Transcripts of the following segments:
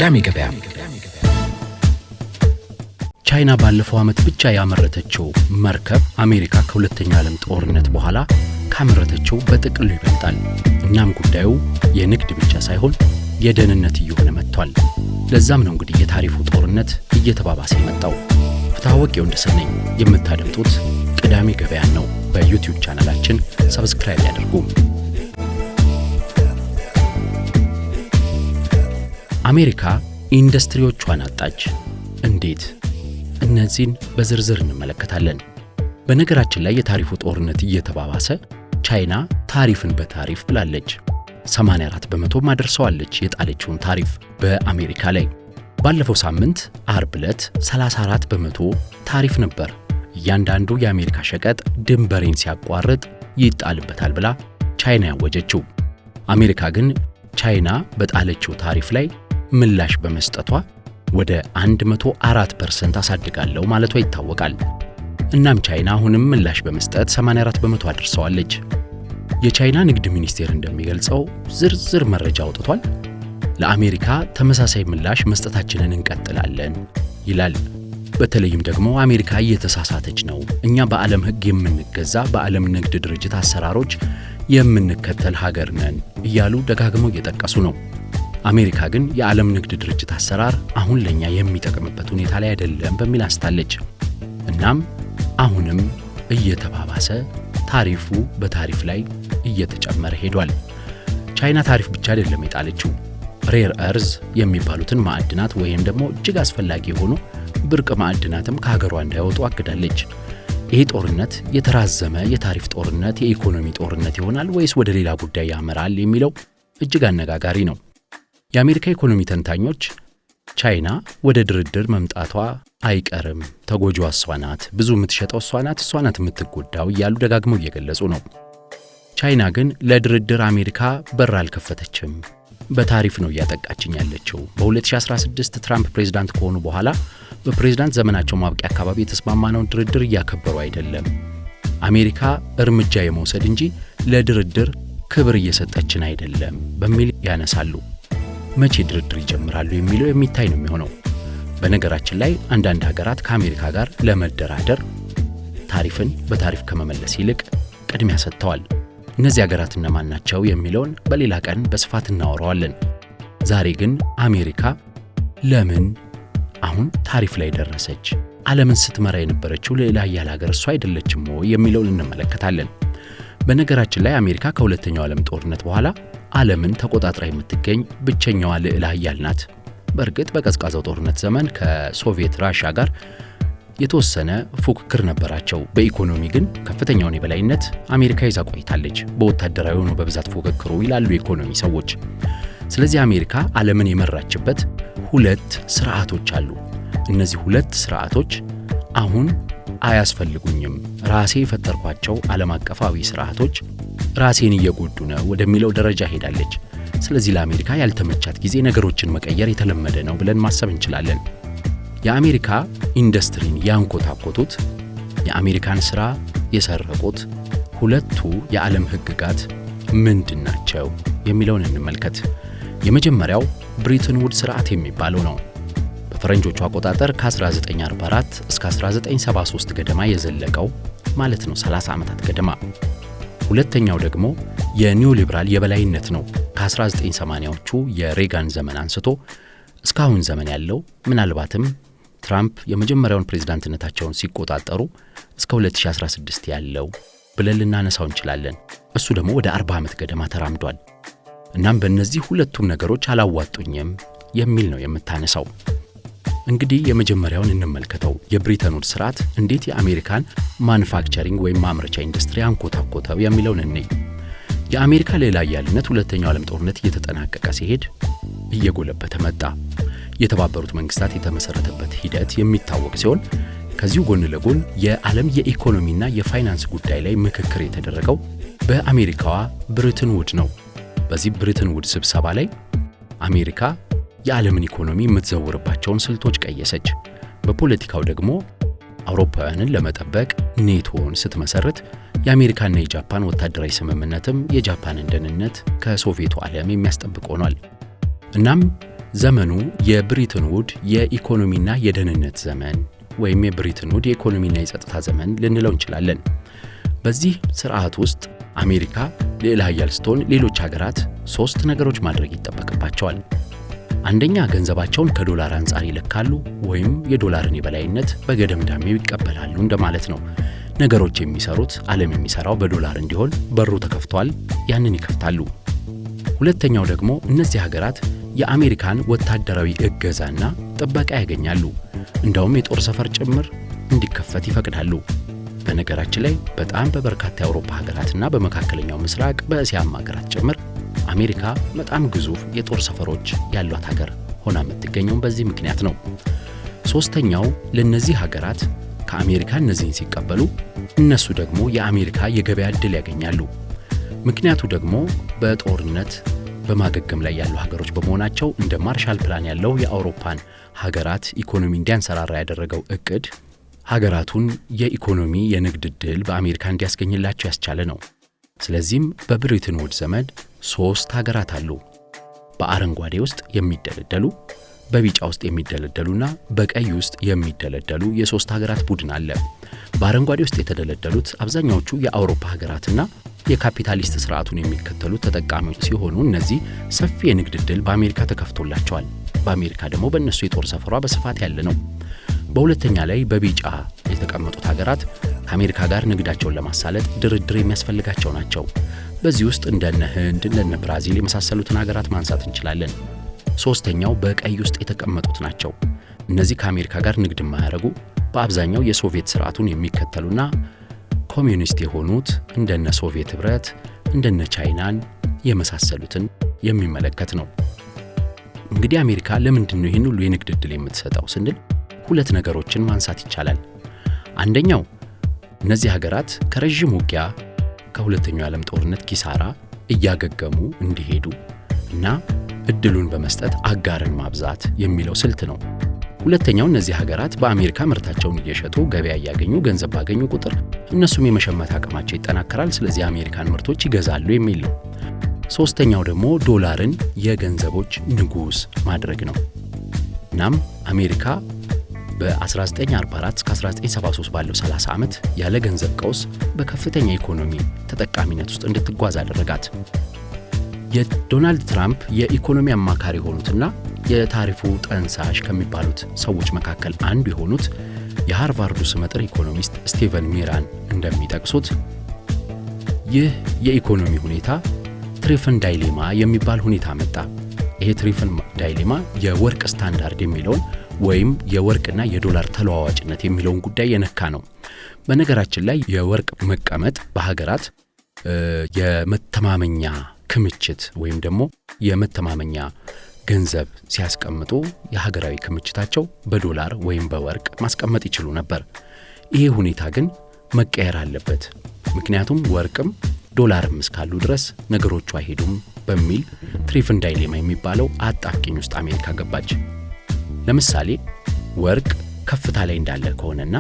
ቅዳሜ ገበያ። ቻይና ባለፈው ዓመት ብቻ ያመረተችው መርከብ አሜሪካ ከሁለተኛው ዓለም ጦርነት በኋላ ካመረተችው በጥቅሉ ይበልጣል። እናም ጉዳዩ የንግድ ብቻ ሳይሆን የደህንነት እየሆነ መጥቷል። ለዛም ነው እንግዲህ የታሪፉ ጦርነት እየተባባሰ የመጣው። ፍትሐወቅ ወንደሰን ነኝ። የምታደምጡት ቅዳሜ ገበያን ነው። በ YouTube ቻናላችን subscribe ያድርጉ። አሜሪካ ኢንዱስትሪዎቿን አጣች። እንዴት? እነዚህን በዝርዝር እንመለከታለን። በነገራችን ላይ የታሪፉ ጦርነት እየተባባሰ ቻይና ታሪፍን በታሪፍ ብላለች። 84% አድርሰዋለች የጣለችውን ታሪፍ በአሜሪካ ላይ። ባለፈው ሳምንት አርብ ዕለት 34% ታሪፍ ነበር እያንዳንዱ የአሜሪካ ሸቀጥ ድንበሬን ሲያቋርጥ ይጣልበታል ብላ ቻይና ያወጀችው። አሜሪካ ግን ቻይና በጣለችው ታሪፍ ላይ ምላሽ በመስጠቷ ወደ 104% አሳድጋለሁ ማለቷ ይታወቃል። እናም ቻይና አሁንም ምላሽ በመስጠት 84% አድርሰዋለች። የቻይና ንግድ ሚኒስቴር እንደሚገልጸው ዝርዝር መረጃ አውጥቷል። ለአሜሪካ ተመሳሳይ ምላሽ መስጠታችንን እንቀጥላለን ይላል። በተለይም ደግሞ አሜሪካ እየተሳሳተች ነው፣ እኛ በዓለም ሕግ የምንገዛ በዓለም ንግድ ድርጅት አሰራሮች የምንከተል ሀገር ነን እያሉ ደጋግመው እየጠቀሱ ነው። አሜሪካ ግን የዓለም ንግድ ድርጅት አሰራር አሁን ለኛ የሚጠቅምበት ሁኔታ ላይ አይደለም በሚል አንስታለች። እናም አሁንም እየተባባሰ ታሪፉ በታሪፍ ላይ እየተጨመረ ሄዷል። ቻይና ታሪፍ ብቻ አይደለም የጣለችው፣ rare earth የሚባሉትን ማዕድናት ወይም ደግሞ እጅግ አስፈላጊ የሆኑ ብርቅ ማዕድናትም ከሀገሯ እንዳይወጡ አግዳለች። ይህ ጦርነት የተራዘመ የታሪፍ ጦርነት፣ የኢኮኖሚ ጦርነት ይሆናል ወይስ ወደ ሌላ ጉዳይ ያመራል የሚለው እጅግ አነጋጋሪ ነው። የአሜሪካ ኢኮኖሚ ተንታኞች ቻይና ወደ ድርድር መምጣቷ አይቀርም፣ ተጎጂዋ እሷ ናት፣ ብዙ የምትሸጠው እሷ ናት፣ እሷ ናት የምትጎዳው እያሉ ደጋግመው እየገለጹ ነው። ቻይና ግን ለድርድር አሜሪካ በር አልከፈተችም፣ በታሪፍ ነው እያጠቃችኝ ያለችው። በ2016 ትራምፕ ፕሬዝዳንት ከሆኑ በኋላ በፕሬዝዳንት ዘመናቸው ማብቂያ አካባቢ የተስማማነውን ድርድር እያከበሩ አይደለም፣ አሜሪካ እርምጃ የመውሰድ እንጂ ለድርድር ክብር እየሰጠችን አይደለም በሚል ያነሳሉ። መቼ ድርድር ይጀምራሉ የሚለው የሚታይ ነው የሚሆነው። በነገራችን ላይ አንዳንድ ሀገራት ከአሜሪካ ጋር ለመደራደር ታሪፍን በታሪፍ ከመመለስ ይልቅ ቅድሚያ ሰጥተዋል። እነዚህ ሀገራት እነማን ናቸው የሚለውን በሌላ ቀን በስፋት እናወራዋለን። ዛሬ ግን አሜሪካ ለምን አሁን ታሪፍ ላይ ደረሰች? ዓለምን ስትመራ የነበረችው ልዕለ ኃያል ሀገር እሷ አይደለችም ወይ የሚለውን እንመለከታለን። በነገራችን ላይ አሜሪካ ከሁለተኛው ዓለም ጦርነት በኋላ ዓለምን ተቆጣጥራ የምትገኝ ብቸኛዋ ልዕለ ኃያል ናት። በእርግጥ በቀዝቃዛው ጦርነት ዘመን ከሶቪየት ራሻ ጋር የተወሰነ ፉክክር ነበራቸው። በኢኮኖሚ ግን ከፍተኛውን የበላይነት አሜሪካ ይዛ ቆይታለች። በወታደራዊ ሆኖ በብዛት ፉክክሩ ይላሉ የኢኮኖሚ ሰዎች። ስለዚህ አሜሪካ ዓለምን የመራችበት ሁለት ስርዓቶች አሉ። እነዚህ ሁለት ስርዓቶች አሁን አያስፈልጉኝም፣ ራሴ የፈጠርኳቸው ዓለም አቀፋዊ ስርዓቶች ራሴን እየጎዱ ነው ወደሚለው ደረጃ ሄዳለች። ስለዚህ ለአሜሪካ ያልተመቻት ጊዜ ነገሮችን መቀየር የተለመደ ነው ብለን ማሰብ እንችላለን። የአሜሪካ ኢንዱስትሪን ያንኮታኮቱት፣ የአሜሪካን ሥራ የሰረቁት ሁለቱ የዓለም ሕግጋት ምንድን ናቸው የሚለውን እንመልከት። የመጀመሪያው ብሪተን ውድ ስርዓት የሚባለው ነው። በፈረንጆቹ አቆጣጠር ከ1944 እስከ 1973 ገደማ የዘለቀው ማለት ነው፣ 30 ዓመታት ገደማ። ሁለተኛው ደግሞ የኒዮ ሊበራል የበላይነት ነው። ከ1980ዎቹ የሬጋን ዘመን አንስቶ እስካሁን ዘመን ያለው፣ ምናልባትም ትራምፕ የመጀመሪያውን ፕሬዝዳንትነታቸውን ሲቆጣጠሩ እስከ 2016 ያለው ብለን ልናነሳው እንችላለን። እሱ ደግሞ ወደ 40 ዓመት ገደማ ተራምዷል። እናም በእነዚህ ሁለቱም ነገሮች አላዋጡኝም የሚል ነው የምታነሳው። እንግዲህ የመጀመሪያውን እንመልከተው። የብሪተን ውድ ስርዓት እንዴት የአሜሪካን manufacturing ወይም ማምረቻ ኢንዱስትሪ አንኮታኮተው የሚለውን እንይ። የአሜሪካ ልዕለ ኃያልነት ሁለተኛው ዓለም ጦርነት እየተጠናቀቀ ሲሄድ እየጎለበተ መጣ። የተባበሩት መንግስታት የተመሰረተበት ሂደት የሚታወቅ ሲሆን፣ ከዚሁ ጎን ለጎን የዓለም የኢኮኖሚና የፋይናንስ ጉዳይ ላይ ምክክር የተደረገው በአሜሪካዋ ብሪተን ውድ ነው። በዚህ ብሪተን ውድ ስብሰባ ላይ አሜሪካ የዓለምን ኢኮኖሚ የምትዘውርባቸውን ስልቶች ቀየሰች። በፖለቲካው ደግሞ አውሮፓውያንን ለመጠበቅ ኔቶን ስትመሰርት፣ የአሜሪካና የጃፓን ወታደራዊ ስምምነትም የጃፓንን ደህንነት ከሶቪየቱ ዓለም የሚያስጠብቅ ሆኗል። እናም ዘመኑ የብሪትን ውድ የኢኮኖሚና የደህንነት ዘመን ወይም የብሪትን ውድ የኢኮኖሚና የጸጥታ ዘመን ልንለው እንችላለን። በዚህ ስርዓት ውስጥ አሜሪካ ልዕለ ኃያል ስትሆን ሌሎች ሀገራት ሶስት ነገሮች ማድረግ ይጠበቅባቸዋል። አንደኛ፣ ገንዘባቸውን ከዶላር አንጻር ይለካሉ ወይም የዶላርን የበላይነት በገደምዳሜው ይቀበላሉ እንደማለት ነው። ነገሮች የሚሰሩት፣ ዓለም የሚሰራው በዶላር እንዲሆን በሩ ተከፍቷል፣ ያንን ይከፍታሉ። ሁለተኛው ደግሞ እነዚህ ሀገራት የአሜሪካን ወታደራዊ እገዛና ጥበቃ ያገኛሉ። እንደውም የጦር ሰፈር ጭምር እንዲከፈት ይፈቅዳሉ። በነገራችን ላይ በጣም በበርካታ የአውሮፓ ሀገራትና በመካከለኛው ምስራቅ፣ በእስያም ሀገራት ጭምር አሜሪካ በጣም ግዙፍ የጦር ሰፈሮች ያሏት ሀገር ሆና የምትገኘው በዚህ ምክንያት ነው። ሶስተኛው፣ ለነዚህ ሀገራት ከአሜሪካ እነዚህን ሲቀበሉ እነሱ ደግሞ የአሜሪካ የገበያ ዕድል ያገኛሉ። ምክንያቱ ደግሞ በጦርነት በማገገም ላይ ያሉ ሀገሮች በመሆናቸው እንደ Marshall Plan ያለው የአውሮፓን ሀገራት ኢኮኖሚ እንዲያንሰራራ ያደረገው እቅድ ሀገራቱን የኢኮኖሚ የንግድ ዕድል በአሜሪካ እንዲያስገኝላቸው ያስቻለ ነው። ስለዚህም በብሪትን ውድ ዘመን ሶስት ሀገራት አሉ። በአረንጓዴ ውስጥ የሚደለደሉ፣ በቢጫ ውስጥ የሚደለደሉና በቀይ ውስጥ የሚደለደሉ የሶስት ሀገራት ቡድን አለ። በአረንጓዴ ውስጥ የተደለደሉት አብዛኛዎቹ የአውሮፓ ሀገራትና የካፒታሊስት ስርዓቱን የሚከተሉ ተጠቃሚዎች ሲሆኑ እነዚህ ሰፊ የንግድ ዕድል በአሜሪካ ተከፍቶላቸዋል። በአሜሪካ ደግሞ በእነሱ የጦር ሰፈሯ በስፋት ያለ ነው። በሁለተኛ ላይ በቢጫ የተቀመጡት ሀገራት ከአሜሪካ ጋር ንግዳቸውን ለማሳለጥ ድርድር የሚያስፈልጋቸው ናቸው። በዚህ ውስጥ እንደነ ህንድ፣ እንደነ ብራዚል የመሳሰሉትን ሀገራት ማንሳት እንችላለን። ሶስተኛው በቀይ ውስጥ የተቀመጡት ናቸው። እነዚህ ከአሜሪካ ጋር ንግድ የማያደርጉ፣ በአብዛኛው የሶቪየት ስርዓቱን የሚከተሉና ኮሚዩኒስት የሆኑት እንደነ ሶቪየት ህብረት፣ እንደነ ቻይናን የመሳሰሉትን የሚመለከት ነው። እንግዲህ አሜሪካ ለምንድን ነው ይህን ሁሉ የንግድ ዕድል የምትሰጠው ስንል ሁለት ነገሮችን ማንሳት ይቻላል። አንደኛው፣ እነዚህ ሀገራት ከረዥም ውጊያ፣ ከሁለተኛው የዓለም ጦርነት ኪሳራ እያገገሙ እንዲሄዱ እና እድሉን በመስጠት አጋርን ማብዛት የሚለው ስልት ነው። ሁለተኛው፣ እነዚህ ሀገራት በአሜሪካ ምርታቸውን እየሸጡ ገበያ እያገኙ ገንዘብ ባገኙ ቁጥር እነሱም የመሸመት አቅማቸው ይጠናከራል። ስለዚህ የአሜሪካን ምርቶች ይገዛሉ የሚል ነው። ሶስተኛው ደግሞ ዶላርን የገንዘቦች ንጉስ ማድረግ ነው። እናም አሜሪካ በ1944 እስከ 1973 ባለው 30 ዓመት ያለ ገንዘብ ቀውስ በከፍተኛ ኢኮኖሚ ተጠቃሚነት ውስጥ እንድትጓዝ አደረጋት። የዶናልድ ትራምፕ የኢኮኖሚ አማካሪ የሆኑትና የታሪፉ ጠንሳሽ ከሚባሉት ሰዎች መካከል አንዱ የሆኑት የሃርቫርዱ ስመጥር ኢኮኖሚስት ስቲቨን ሚራን እንደሚጠቅሱት ይህ የኢኮኖሚ ሁኔታ Triffin dilemma የሚባል ሁኔታ መጣ። ይሄ Triffin dilemma የወርቅ ስታንዳርድ የሚለውን ወይም የወርቅና የዶላር ተለዋዋጭነት የሚለውን ጉዳይ የነካ ነው። በነገራችን ላይ የወርቅ መቀመጥ በሀገራት የመተማመኛ ክምችት ወይም ደግሞ የመተማመኛ ገንዘብ ሲያስቀምጡ የሀገራዊ ክምችታቸው በዶላር ወይም በወርቅ ማስቀመጥ ይችሉ ነበር። ይሄ ሁኔታ ግን መቀየር አለበት። ምክንያቱም ወርቅም ዶላርም እስካሉ ድረስ ነገሮቹ አይሄዱም በሚል Triffin dilemma የሚባለው አጣብቂኝ ውስጥ አሜሪካ ገባች። ለምሳሌ ወርቅ ከፍታ ላይ እንዳለ ከሆነና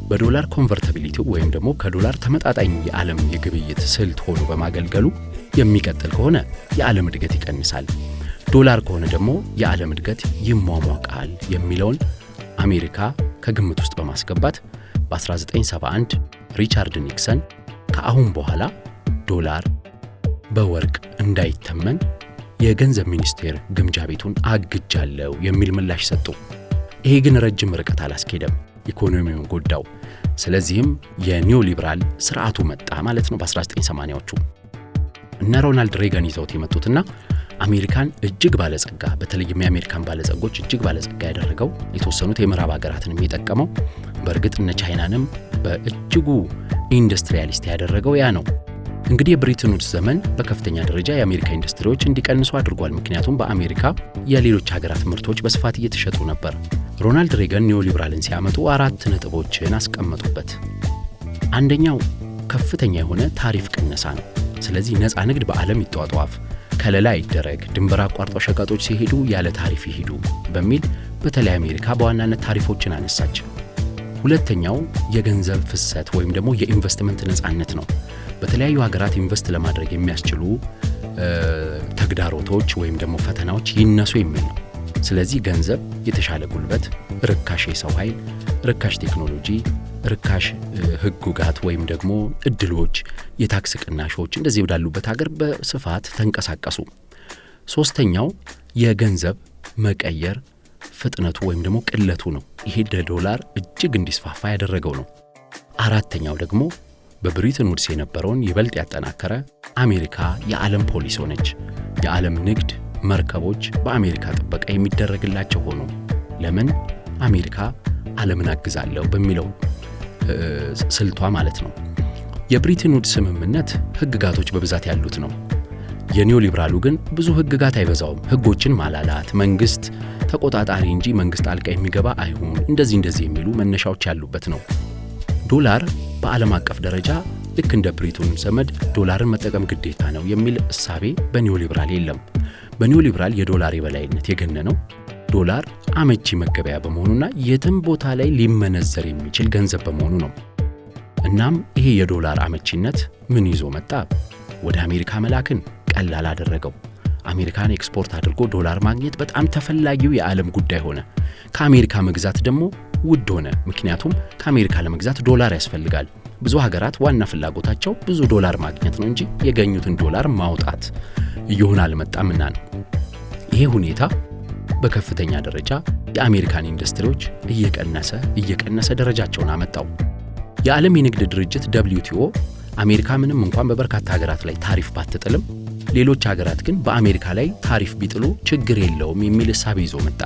በዶላር convertibility ው ወይም ደግሞ ከዶላር ተመጣጣኝ የዓለም የግብይት ስልት ሆኖ በማገልገሉ የሚቀጥል ከሆነ የዓለም እድገት ይቀንሳል፣ ዶላር ከሆነ ደግሞ የዓለም እድገት ይሟሟቃል የሚለውን አሜሪካ ከግምት ውስጥ በማስገባት በ1971 ሪቻርድ ኒክሰን ከአሁን በኋላ ዶላር በወርቅ እንዳይተመን የገንዘብ ሚኒስቴር ግምጃ ቤቱን አግጃለሁ የሚል ምላሽ ሰጡ። ይሄ ግን ረጅም ርቀት አላስኬደም፣ ኢኮኖሚውን ጎዳው። ስለዚህም የ neoliberal ስርዓቱ መጣ ማለት ነው። በ1980ዎቹ እነ ሮናልድ ሬገን ይዘውት የመጡትና አሜሪካን እጅግ ባለጸጋ፣ በተለይም የአሜሪካን ባለጸጎች እጅግ ባለጸጋ ያደረገው፣ የተወሰኑት የምዕራብ ሀገራትን የሚጠቀመው፣ በእርግጥ እነ ቻይናንም በእጅጉ industrialist ያደረገው ያ ነው። እንግዲህ የብሪትን ውድስ ዘመን በከፍተኛ ደረጃ የአሜሪካ ኢንዱስትሪዎች እንዲቀንሱ አድርጓል። ምክንያቱም በአሜሪካ የሌሎች ሀገራት ምርቶች በስፋት እየተሸጡ ነበር። ሮናልድ ሬገን neoliberal ን ሲያመጡ አራት ነጥቦችን አስቀመጡበት። አንደኛው ከፍተኛ የሆነ ታሪፍ ቅነሳ ነው። ስለዚህ ነፃ ንግድ በዓለም ይጧጧፍ፣ ከለላ ይደረግ፣ ድንበር አቋርጠው ሸቀጦች ሲሄዱ ያለ ታሪፍ ይሄዱ በሚል በተለይ አሜሪካ በዋናነት ታሪፎችን አነሳች። ሁለተኛው የገንዘብ ፍሰት ወይም ደግሞ የኢንቨስትመንት ነፃነት ነው። በተለያዩ ሀገራት ኢንቨስት ለማድረግ የሚያስችሉ ተግዳሮቶች ወይም ደግሞ ፈተናዎች ይነሱ የሚል ነው። ስለዚህ ገንዘብ፣ የተሻለ ጉልበት፣ ርካሽ የሰው ኃይል፣ ርካሽ ቴክኖሎጂ፣ ርካሽ ህጉጋት ወይም ደግሞ እድሎች፣ የታክስ ቅናሾች እንደዚህ ወዳሉበት ሀገር በስፋት ተንቀሳቀሱ። ሶስተኛው የገንዘብ መቀየር ፍጥነቱ ወይም ደግሞ ቅለቱ ነው። ይሄ ለዶላር እጅግ እንዲስፋፋ ያደረገው ነው። አራተኛው ደግሞ በብሪተን ውድስ የነበረውን ይበልጥ ያጠናከረ አሜሪካ የዓለም ፖሊስ ሆነች። የዓለም ንግድ መርከቦች በአሜሪካ ጥበቃ የሚደረግላቸው ሆኑ። ለምን? አሜሪካ ዓለምን አግዛለሁ በሚለው ስልቷ ማለት ነው። የብሪተን ውድስ ስምምነት ህግጋቶች በብዛት ያሉት ነው። የኒዮ ሊበራሉ ግን ብዙ ህግጋት አይበዛውም። ህጎችን ማላላት፣ መንግስት ተቆጣጣሪ እንጂ መንግስት ጣልቃ የሚገባ አይሁን፣ እንደዚህ እንደዚህ የሚሉ መነሻዎች ያሉበት ነው። ዶላር በዓለም አቀፍ ደረጃ ልክ እንደ ብሪቱን ዘመድ ዶላርን መጠቀም ግዴታ ነው የሚል እሳቤ በኒዮ ሊበራል የለም። በኒዮ ሊበራል የዶላር የበላይነት የገነነው ዶላር አመቺ መገበያ በመሆኑና የትም ቦታ ላይ ሊመነዘር የሚችል ገንዘብ በመሆኑ ነው። እናም ይሄ የዶላር አመቺነት ምን ይዞ መጣ? ወደ አሜሪካ መላክን ቀላል አደረገው። አሜሪካን ኤክስፖርት አድርጎ ዶላር ማግኘት በጣም ተፈላጊው የዓለም ጉዳይ ሆነ። ከአሜሪካ መግዛት ደግሞ ውድ ሆነ። ምክንያቱም ከአሜሪካ ለመግዛት ዶላር ያስፈልጋል። ብዙ ሀገራት ዋና ፍላጎታቸው ብዙ ዶላር ማግኘት ነው እንጂ የገኙትን ዶላር ማውጣት እየሆነ አልመጣምና ነው። ይሄ ሁኔታ በከፍተኛ ደረጃ የአሜሪካን ኢንዱስትሪዎች እየቀነሰ እየቀነሰ ደረጃቸውን አመጣው። የዓለም የንግድ ድርጅት WTO አሜሪካ ምንም እንኳን በበርካታ ሀገራት ላይ ታሪፍ ባትጥልም ሌሎች ሀገራት ግን በአሜሪካ ላይ ታሪፍ ቢጥሉ ችግር የለውም የሚል እሳቤ ይዞ መጣ።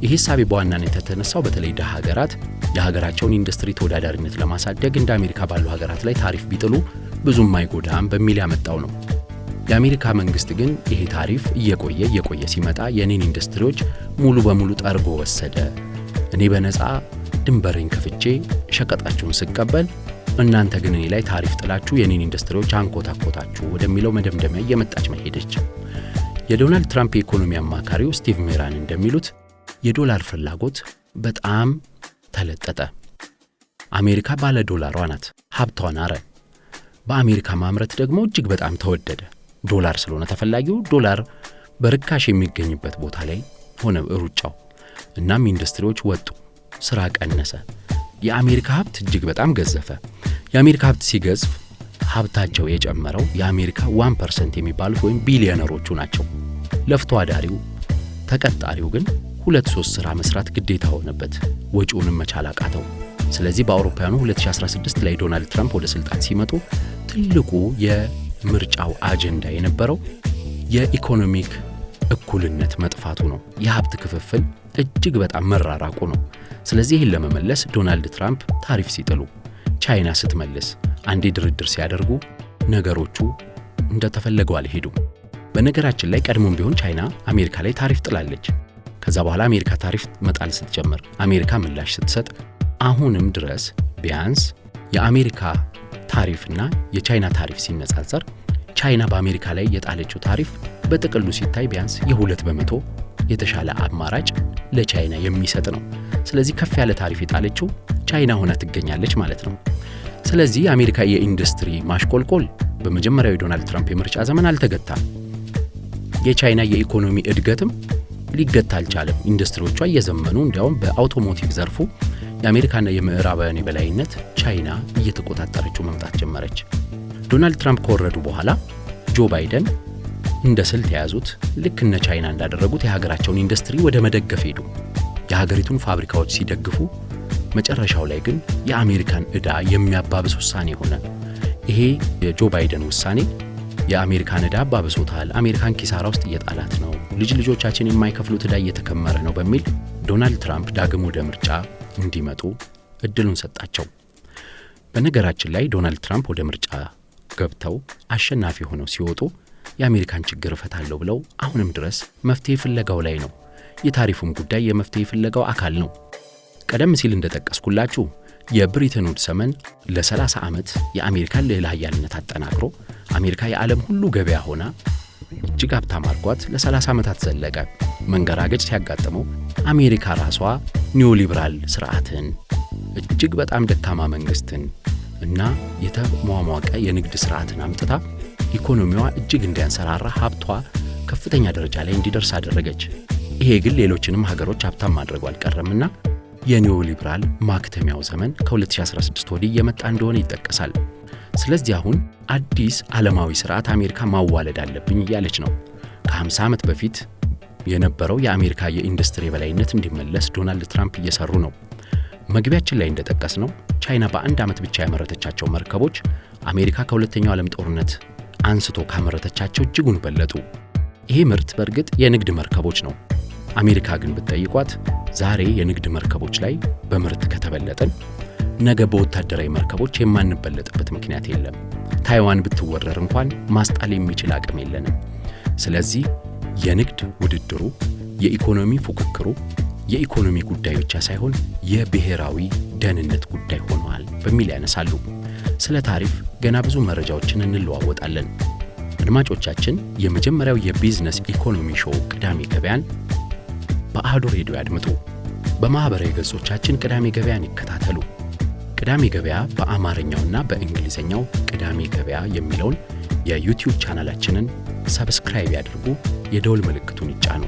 ይህ እሳቤ በዋናነት የተነሳው በተለይ ድሃ ሀገራት የሀገራቸውን ኢንዱስትሪ ተወዳዳሪነት ለማሳደግ እንደ አሜሪካ ባሉ ሀገራት ላይ ታሪፍ ቢጥሉ ብዙም አይጎዳም በሚል ያመጣው ነው። የአሜሪካ መንግስት ግን ይሄ ታሪፍ እየቆየ እየቆየ ሲመጣ የኔን ኢንዱስትሪዎች ሙሉ በሙሉ ጠርጎ ወሰደ። እኔ በነፃ ድንበሬን ከፍቼ ሸቀጣችሁን ስቀበል እናንተ ግን እኔ ላይ ታሪፍ ጥላችሁ የኔን ኢንዱስትሪዎች አንኮታኮታችሁ ወደሚለው መደምደሚያ እየመጣች መሄደች። የዶናልድ ትራምፕ የኢኮኖሚ አማካሪው ስቲቭ ሜራን እንደሚሉት የዶላር ፍላጎት በጣም ተለጠጠ። አሜሪካ ባለ ዶላሯ ናት፣ ሀብቷ ናረ። በአሜሪካ ማምረት ደግሞ እጅግ በጣም ተወደደ። ዶላር ስለሆነ ተፈላጊው ዶላር በርካሽ የሚገኝበት ቦታ ላይ ሆነ ሩጫው። እናም ኢንዱስትሪዎች ወጡ፣ ስራ ቀነሰ። የአሜሪካ ሀብት እጅግ በጣም ገዘፈ። የአሜሪካ ሀብት ሲገዝፍ ሀብታቸው የጨመረው የአሜሪካ 1% የሚባሉት ወይም ቢሊዮነሮቹ ናቸው። ለፍቶ አዳሪው ተቀጣሪው ግን 2-3 ስራ መስራት ግዴታ ሆነበት፣ ወጪውንም መቻል አቃተው። ስለዚህ በአውሮፓውያኑ 2016 ላይ ዶናልድ ትራምፕ ወደ ስልጣን ሲመጡ ትልቁ የምርጫው አጀንዳ የነበረው የ economic እኩልነት መጥፋቱ ነው። የሀብት ክፍፍል እጅግ በጣም መራራቁ ነው። ስለዚህ ይህን ለመመለስ ዶናልድ ትራምፕ ታሪፍ ሲጥሉ፣ ቻይና ስትመልስ፣ አንዴ ድርድር ሲያደርጉ ነገሮቹ እንደተፈለገው አልሄዱም። በነገራችን ላይ ቀድሞም ቢሆን ቻይና አሜሪካ ላይ ታሪፍ ጥላለች። ከዛ በኋላ አሜሪካ ታሪፍ መጣል ስትጀምር፣ አሜሪካ ምላሽ ስትሰጥ፣ አሁንም ድረስ ቢያንስ የአሜሪካ ታሪፍና የቻይና ታሪፍ ሲነጻጸር ቻይና በአሜሪካ ላይ የጣለችው ታሪፍ በጥቅሉ ሲታይ ቢያንስ የ2% የተሻለ አማራጭ ለቻይና የሚሰጥ ነው። ስለዚህ ከፍ ያለ ታሪፍ የጣለችው ቻይና ሆና ትገኛለች ማለት ነው። ስለዚህ የአሜሪካ የኢንዱስትሪ ማሽቆልቆል በመጀመሪያው የዶናልድ ትራምፕ የምርጫ ዘመን አልተገታም። የቻይና የኢኮኖሚ እድገትም ሊገታ አልቻለም። ኢንዱስትሪዎቿ እየዘመኑ እንዲያውም በ automotive ዘርፉ የአሜሪካና የምዕራባውያን የበላይነት ቻይና እየተቆጣጠረችው መምጣት ጀመረች። ዶናልድ ትራምፕ ከወረዱ በኋላ ጆ ባይደን እንደ ስልት የያዙት ልክ እነ ቻይና እንዳደረጉት የሀገራቸውን ኢንዱስትሪ ወደ መደገፍ ሄዱ። የሀገሪቱን ፋብሪካዎች ሲደግፉ መጨረሻው ላይ ግን የአሜሪካን ዕዳ የሚያባብስ ውሳኔ ሆነ። ይሄ የጆ ባይደን ውሳኔ የአሜሪካን ዕዳ አባብሶታል፣ አሜሪካን ኪሳራ ውስጥ እየጣላት ነው፣ ልጅ ልጆቻችን የማይከፍሉት ዕዳ እየተከመረ ነው በሚል ዶናልድ ትራምፕ ዳግም ወደ ምርጫ እንዲመጡ እድሉን ሰጣቸው። በነገራችን ላይ ዶናልድ ትራምፕ ወደ ምርጫ ገብተው አሸናፊ ሆነው ሲወጡ የአሜሪካን ችግር እፈታለሁ ብለው አሁንም ድረስ መፍትሄ ፍለጋው ላይ ነው። የታሪፉም ጉዳይ የመፍትሄ ፍለጋው አካል ነው። ቀደም ሲል እንደጠቀስኩላችሁ የብሪተን ውድስ ዘመን ለ30 ዓመት የአሜሪካን ልዕለ ኃያልነት አጠናክሮ አሜሪካ የዓለም ሁሉ ገበያ ሆና እጅግ ሀብታም አድርጓት ለ30 ዓመታት ዘለቀ። መንገራገጭ ሲያጋጥመው አሜሪካ ራሷ ኒዮሊበራል ስርዓትን፣ እጅግ በጣም ደካማ መንግስትን እና የተሟሟቀ የንግድ ስርዓትን አምጥታ ኢኮኖሚዋ እጅግ እንዲያንሰራራ ሀብቷ ከፍተኛ ደረጃ ላይ እንዲደርስ አደረገች። ይሄ ግን ሌሎችንም ሀገሮች ሀብታም ማድረጉ አልቀረምና የኒዮ ሊበራል ማክተሚያው ዘመን ከ2016 ወዲህ እየመጣ እንደሆነ ይጠቀሳል። ስለዚህ አሁን አዲስ ዓለማዊ ስርዓት አሜሪካ ማዋለድ አለብኝ እያለች ነው። ከ50 ዓመት በፊት የነበረው የአሜሪካ የኢንዱስትሪ የበላይነት እንዲመለስ ዶናልድ ትራምፕ እየሰሩ ነው። መግቢያችን ላይ እንደጠቀስነው ቻይና በአንድ ዓመት ብቻ ያመረተቻቸው መርከቦች አሜሪካ ከሁለተኛው ዓለም ጦርነት አንስቶ ካመረተቻቸው እጅጉን በለጡ። ይሄ ምርት በእርግጥ የንግድ መርከቦች ነው። አሜሪካ ግን ብትጠይቋት ዛሬ የንግድ መርከቦች ላይ በምርት ከተበለጥን ነገ በወታደራዊ መርከቦች የማንበለጥበት ምክንያት የለም። ታይዋን ብትወረር እንኳን ማስጣል የሚችል አቅም የለንም። ስለዚህ የንግድ ውድድሩ፣ የኢኮኖሚ ፉክክሩ የኢኮኖሚ ጉዳይ ብቻ ሳይሆን የብሔራዊ ደህንነት ጉዳይ ሆኗል በሚል ያነሳሉ። ስለ ታሪፍ ገና ብዙ መረጃዎችን እንለዋወጣለን። አድማጮቻችን፣ የመጀመሪያው የቢዝነስ ኢኮኖሚ show ቅዳሜ ገበያን በአህዱ ሬዲዮ ያድምጡ። በማኅበራዊ ገጾቻችን ቅዳሜ ገበያን ይከታተሉ። ቅዳሜ ገበያ በአማርኛውና በእንግሊዝኛው ቅዳሜ ገበያ የሚለውን የ YouTube ቻናላችንን subscribe ያድርጉ፣ የደወል ምልክቱን ይጫኑ።